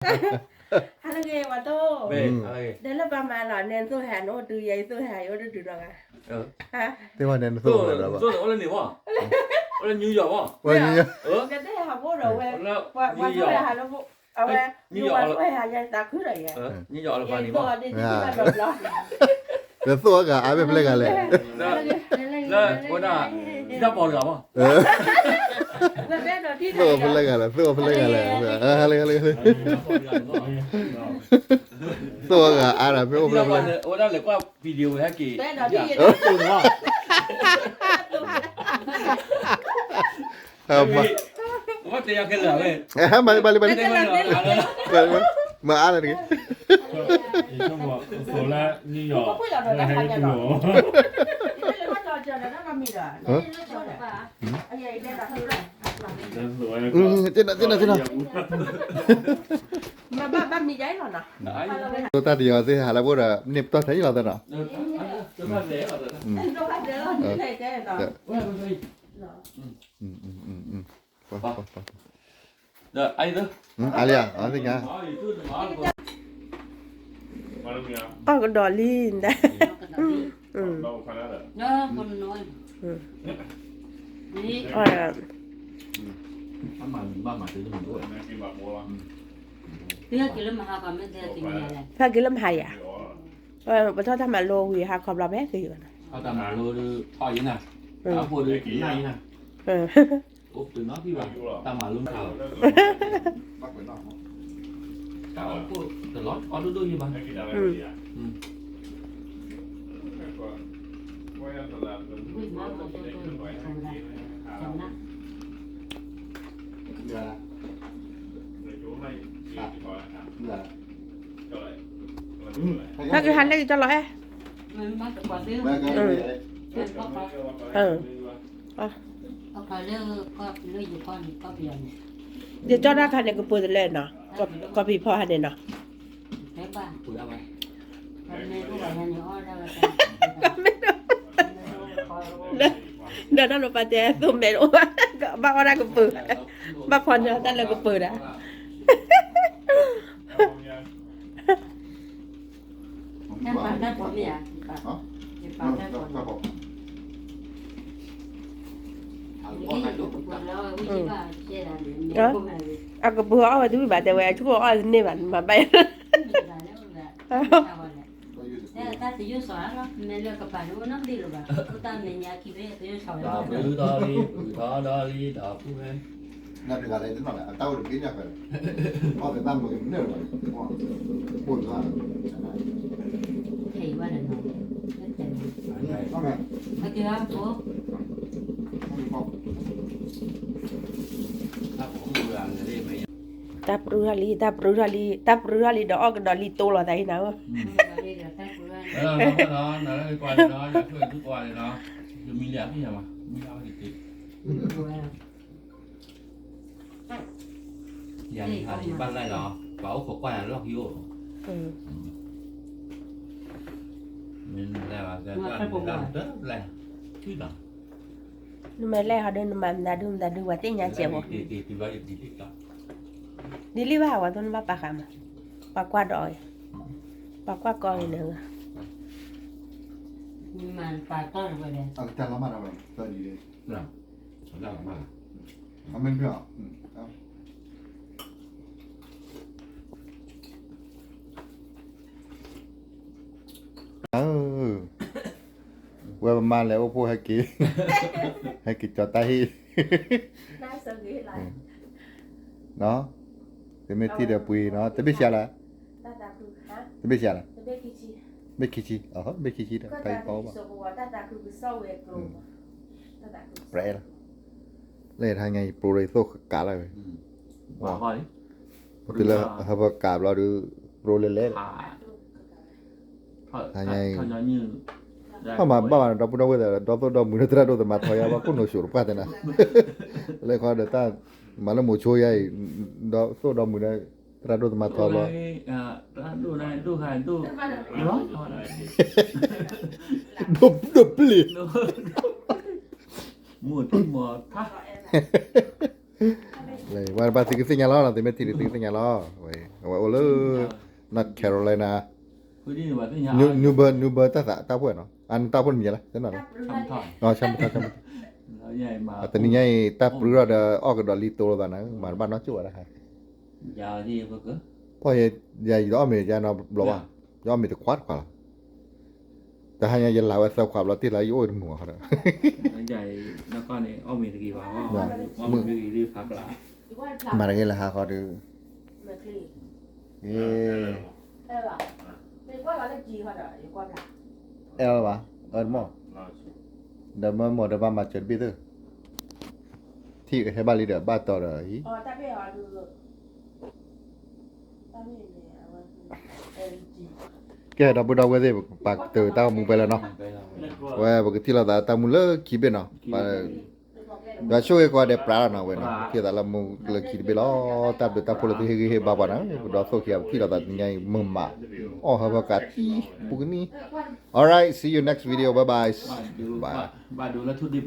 ဟါလၢဂ့ၤ ပှၤတိၢ်, ဒီးလၢပှၤမၤလီၤ နဲနသိၣ်ဟဲ နအိၣ်တုၤယဲ ယသိၣ်ဟဲ ယအိၣ်တတုၤလီၤဂၤ, သ့ၣ်ဝဲနဲနသိၣ်လီၤ, အိၣ်လၢန့ၣ်ဘၣ်, အိၣ်လၢ New York ဘၣ်, ကတဲဟးဘိဒီးဝဲ, ပှၤသိၣ်ဟဲဟးလၢဘိ, အဝဲ New York ဟဲဟးယသးခုဒီးယဲ, New York လၢပှၤန့ၣ်ဘၣ်, လၢသိၣ်အဂၤအါဖဲဖဲလဲၣ်ဂၤလဲၣ်, လၢဝဲဒၣ် တၢ်ပီၤတဂၤဘၣ်, သိၣ်အီၤဖဲလဲၣ်ဂၤလဲၣ်, သိၣ်အီၤဖဲလဲၣ်ဂၤလဲၣ်, သိၣ်အီၤဂၤအါဒီး ဖဲအိၣ်ဖဲလဲၣ်ဖဲလဲၣ်, ဝဲဒၣ်လဲၤကွၢ် video ဝဲဟဲက့ၤ, မၤလၢဘၣ်လံဘၣ်လံ, မၤအါလၢတဂ့ၤ, လၢ New York ဟဲက့ၤ, သ့ၣ်နီၣ်သ့ၣ်နီၣ်သ့ၣ်နီၣ်, တၢ်တယီၤသ့ၣ်ဟးလၢပအိၣ်ဒီး န့ၢ်ပတီၢ်ထဲအံၤလီၤသနီၤ, အါလံဧါ, သ့ၣ်ညါ, အီၣ်ကဒီးလံ, ဖဲက့ၤလၢမဟါယၤ, ပထီၣ်တၢ်မၤလိဝံၤဟါခီဘျီဖဲက့ၤ, တၢ်မၤလိဒုးထီၣ်အံၤနၤ, အဖိဒုးကနၣ်အံၤနၤ, အိၣ်ပှ့ၤနီတဘျီဘၣ်, တၢ်မၤလိမၤလီၤ, တၢ်အိၣ်ဖှိၣ်တလီၤဆီဒိၣ်ဒိၣ်ယံၤဘၣ်, ဟဲက့ၤဟးလၢက့ၤကၠီလီၤအဲၣ်, ယကၠီတၢ်ခါန့ၣ် ကပၢၤတလဲၣ်နီၤ, ကီၢ်ဖံးဖီဟဲန့ၣ်နီၤ, ဒီးတၢ်လီၤပာ်တဲသိမဲာ်, ဘၣ်အီၣ်တၢ်ကပၢၤ, ဘၣ်ဖီညါတၢ်လၢကပၢၤဒၣ် အကပၢၤအီၣ်ဝဲတဝံၣ်ဘၣ်တဲဝဲ အဆိကမိၣ်အီၣ်တန့ၢ်ဘၣ် မၤဘၣ်, တၢ်သယုၢ်စီၤလီၤ မ့ၢ်လၢကပၤန့ၣ် အိၣ်နီတဘ့ၣ်လၢၤဘၣ် အိၣ်တၢ်မဲာ်ညါခံဘ့ၣ်သယုၢ်စီၤဝဲ ဒီးပှ့ၤထီၣ်လံ ပှ့ၤထီၣ်ဒီးလံ ဒီးပှ့ၤဝဲ နတဂၤလဲၣ်တနီၤလဲၣ် အတၢ်အိၣ်တဘ့ၣ်ညါဖဲလဲၣ် အီၣ်သတၢ်မုာ်ကနၢ်ဘၣ် အိၣ်သတၢ် ဖဲအံၤဘၣ်လဲၣ်နီၤ အကဲအီၤဖိ တၢ်ပရူၢ်ထီၣ်လံ တၢ်ပရူၢ်ထီၣ်လံ တၢ်ပရူၢ်ထီၣ်လံ တၢ်ပရူၢ်ထီၣ်လံဒီးအီၣ်ကဒီးလံတိလီၤသးအံၤနၤဧၢ ယၤန့ၣ်ဘၣ်လဲၣ်လီၤ ပှၤအိၣ်ခိးကွၢ်ယၤလီၢ်ခံအိၣ် မ့ၢ်လဲၣ်ဘၣ် လဲၣ် ထံၣ်လီၤ နမ့ၢ်လဲၣ်ဟီဒု နမၤမနုၤဒု မတၤဒု ပှၤသ့ၣ်ညါစဲးဖိ ဒ်လံဘၣ် ပှၤသိနဘၣ်ပာ်ဃာ်မး ပှၤကွၢ်ဒီးအီၤ ပှၤကွၢ်ကီအံၤန့ၣ် မၤပာ်ကီၢ်ဝဲလဲၣ် အကတၢ်လီၤမၢ်ဒီးဝဲ သၢဒ်လဲၣ် အမ့ၢ်ဖျၢၣ် ဝဲပမါလဲၤအိၣ်ဖှိၣ်ဟဲက့ၤ ဟဲက့ၤကၠီၤတၢ်ဟ့ၣ် တမ့ၢ်ထံၣ်ဒီးပှ့ၤနီၤ တဘ့ၣ်ဆံးလၢ တဘ့ၣ်ဆံးလၢ ဘ့ၣ်ခံဆံ ဘ့ၣ်ခံဆံဒီး ဖဲအံၤဖီဘၣ် ပြဲလီၤ လၢယထါညါအံၤ ပြိရသိၣ်ကးလၢဝဲ တုၤလၢဟဲပကးဘျီဒုး ပြိလဲၤလဲၤ ထါညါအံၤ ဘၣ်မၤဘၣ်မၤဒီပုၢ်ဒီဝဲၢ်သ့ၣ် ဒီသိၣ်ဒီမှံၤလၢသရၣ်ဒိၣ်သမါထီယါ ဘၣ်ခိၣ်နူာ်ဆူးတပှၢ်သ့ၣ်နၤ လၢခီဒီးတၢ်မၤလၢမိၤဆိယါအံၤ ဒီသိၣ်ဒီမှံၤလၢသရၣ်ဒိၣ်သမါထီဘျီ သရၣ်ဒိၣ်ဒိၣ် ဒိၣ်ပျ့ၤ မိၢ်ထံမိၢ်ထါ မ့ၢ် ဝဲဘၣ်သုကသ့ၣ်ညါလီၤ, သုမ့ၢ်ထံၣ်ဒီးသုကသ့ၣ်ညါလီၤ. အဝဲအိၣ်လၢ North Carolina, New Bern, New Bern တၢ်သးတၢ်ဖှိၣ်နီၤ, အတၢ်ဖှိၣ်တမံၤလၢ ဆၢထီၣ်, တနံၤညါအံၤ တၢ်ပြူထီၣ်ဒီးအီၣ်ကဒီးလံတိလိာ်သးနၤ, မၤတဘၣ်နီတစိၢ်ဝဲဒၣ်ဟါ, ပှၤယၤယအီၣ်မ့ၤယါ နီတဘျီဘၣ်, ယအီၣ်မ့ၤတခွးတခွးလီၤ. တဟါညါယလၤဝဲသၢခွးဘျီတ့ၢ်လီၤ ယအိၣ်တမုာ်အီၤဒီး မၤတဂ့ၤလၢဟါခီဒီး အဲၣ်ဘၣ်, အၢမး, ဒီးမ့ၢ်မိၢ်ဒီးဘၣ်မၤစၢၤတဘ့ၣ်သၢ, ထံၣ်ကဟဲဘၣ်လံဒီးဘၣ်တီဒီးအံၤ, ကဲဒီပုၢ်ဒီဝဲၢ်သ့ၣ် ပကပာ်ကတၢၢ်တၢ်ဂီၤမူဖဲလၢနီၤ, ဝဲပကထံၣ်လိာ်သးတၢ်မူလၢခံဘ့ၣ်နီၤ, ယွၤဆိၣ်ဂ့ၤကိးဂၤဒဲးပြးလီၤနီၤဝဲနီၤ, ထံၣ်လိာ်သးလၢမူလၢခံတဘ့ၣ်လီၤ, တၢ်ဘျုးတၢ်ဖှိၣ်လၢသုဟ့ၣ်ဂံၢ်ဟ့ၣ်ဘါပှၤနီၤ, ပဒီသကိးခံဂၤပထံၣ်လိာ်သးတနံၤညါအံၤ မုာ်မး, အီၣ်ဟၢဖၢကးတံၢ်ပူၤကနံၤ, alright, see you next video, bye bye, bye.